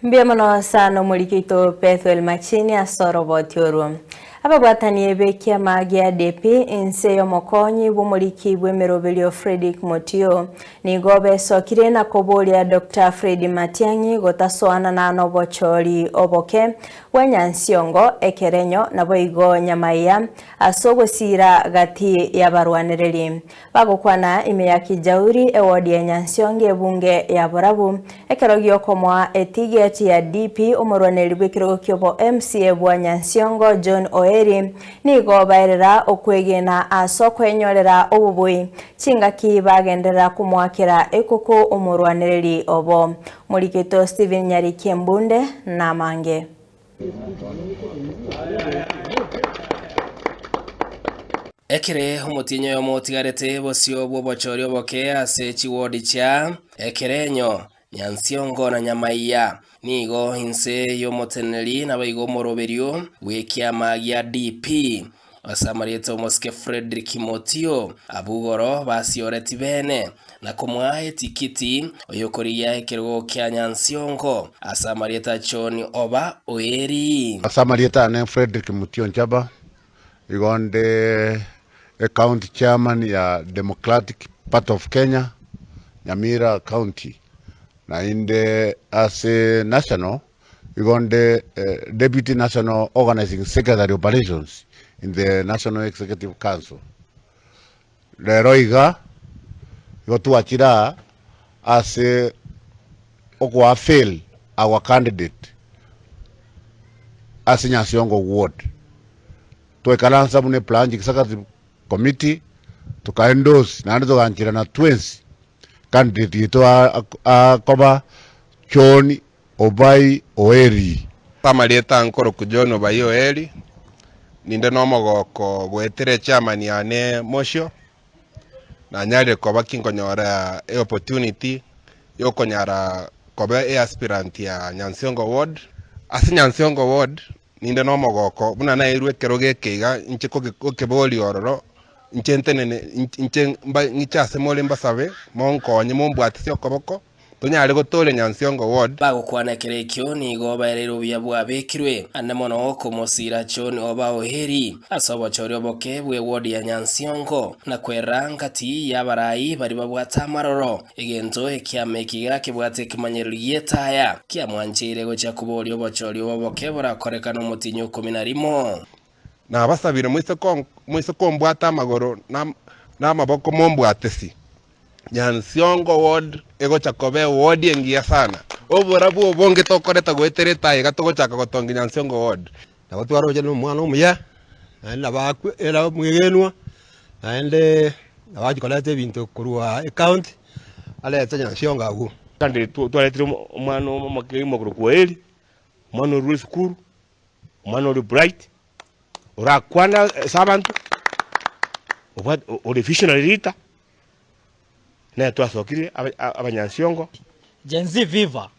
Mbuya mono sana omoriki oito Bethuel Machini ase oroboti orwo. Ababwatani b'ekiama gia DP inse y'omokonyi bw'omoriki bw'emeroberio Fredrick Motio nigo besokire na koboria Doctor Fred Matiang'i gotasoanana nobochori oboke bwa Nyansiongo, Ekerenyo naboigo Nyamaiya ase ogosiira gati y'abarwanereri. Bagokwana ime ya Kijauri, ewodi ya Nyansiongo ebunge ya Borabu, ekero giokomoa etigeti ya DP omorwaneri bw'ekerogo kiobo MCA bwa Nyansiongo John Oeri nigo baerera okwegena ase okwenyorera obobui chingaki bagenderera komoakera ekoko omorwanereri obo. Moriketo Stephen Nyariki Mbunde namange. Ekere omotienyi oyomo otigarete bosio bw'obochori oboke ase chiwodi chia Ekerenyo, Nyansiongo na Nyamaiya, nigo inse y'omoteneneri naboigo omoroberio bw'ekiama gia DP Ase amarieta omosike Fredrick Motio, abwo igoro basioreti bene, na komoa etikiti oyokorigia ekerogo kia Nyansiongo, ase amarieta John Oba Oeri. Ase amarieta ane Fredrick Mutio Nchaba, igo nde ecounty chairman ya Democratic Party of Kenya, Nyamira County, naende ase national Igo nde Deputy National Organizing Secretary Operations in the National Executive Council. Rero iga, igo twachire aa ase okoa fail our candidate ase Nyansiongo ward. Twaikaransa buna ebranch executive committee, toka endorse naende togancherana twensi candidate yaito akoba John Obai Oeri. Amarieta ankorokwa John Obai Oeri, ninde nomogooko goetera echairman yane Mosio, nanyarire koba ki nkonyora eopportunity yokonyara koba easpirant ya Nyansiongo ward. Ase Nyansiongo ward ninde nomogooko buna nairwe ekerogo eke iga inche gokeboria ororo, inche ntenene inche ng'iche ase more mbasabe monkonye mombwatisie okoboko. Tonyare gotooria Nyansiongo Ward. Bagokwana ekero ekio nigo baereire obuya bwabekirwe ande mono komosiira John Oba Oheri ase obochori oboke bwe ward ya Nyansiongo na kwerera ngati y'abarai baria babwate amaroro egento ekiama ekiga kebwate ekemanyererio gi'etaya kiamwancheire gochia koboria obochori obo oboke borakorekane omotienyi o ikomi na rimo. Nabasabire moise kombwata amagoro na amaboko mombwatesi. Nyansiongo ward egocha koba eward engiya sana. Oborabu obonge tokoreta goetera etayo iga togochaka gotongia Nyansiongo ward. Nabo twaroche na omwana omuya, naende nabo akwe ere omwegenwa, naende nabo achia koreta ebinto korwa ecounty, arete Nyansiongo agwo. Kandi twaretire omwana omoke omokorokwa Oeri, omwana orure esukuru, omwana ore bright, orakwane ase abanto, obwate ore visionary leader, nere twasokire abanyansiongo. Gen Z viva!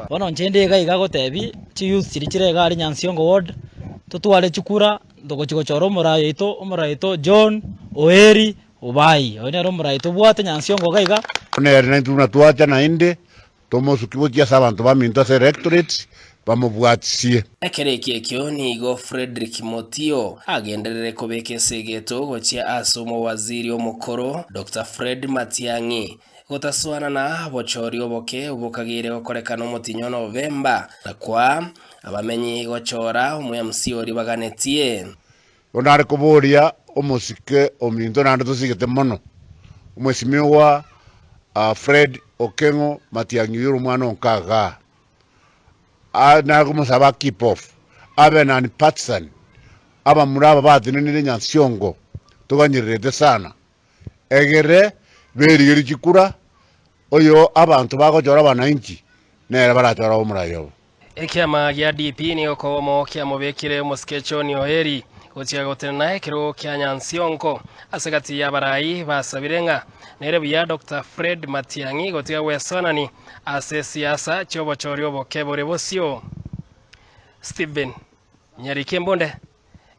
Bono inche inde iga iga gotebi chiyouth chiria chire iga aria Nyansiongo ward, totware chikura togochi gochora omorai oito, omorai oito John Oeri Obai, oyo nere omorai tobwate Nyansiongo iga iga. Nere naintwe buna twacha naende, Tomosuki gochia ase abanto baminto ase electorate bamobwatisie. Ekero ekio ekio nigo Fredrick Motio agenderere kobeka esegeto gochia ase omowaziri omokoro Doctor Fred Matiang'i gotasoana na bochori oboke obokageire gokorekana omotinyi o November na koa abamenyi gochora omo-MC oria baganetie. Bono nare koboria omosike ominto naende tosigete mono, omwesimigwa Fred Okeng'o Matiang'i oyio ore omwana o nka igaa, nare komosaba a keep off, abe non partisan, abamura aba batenenire Nyansiongo toganyererete sana, egere berigerie chikura, oyo abanto bagochora abananchi nere barachore omorai obo. Ekiama gia DP nigo komo kiamobekire omosike John Oeri gochia gotenena ekerogo kia Nyansiongo ase gati y'abarai basabire ng'a nere buya Doctor Fred Matiang'i gotiga gwesoanani ase siasa chi'obochori oboke bore bosio. Stephen Nyariki Embunde,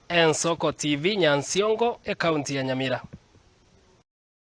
Ensoko TV, Nyansiongo, Ekaunti ya Nyamira.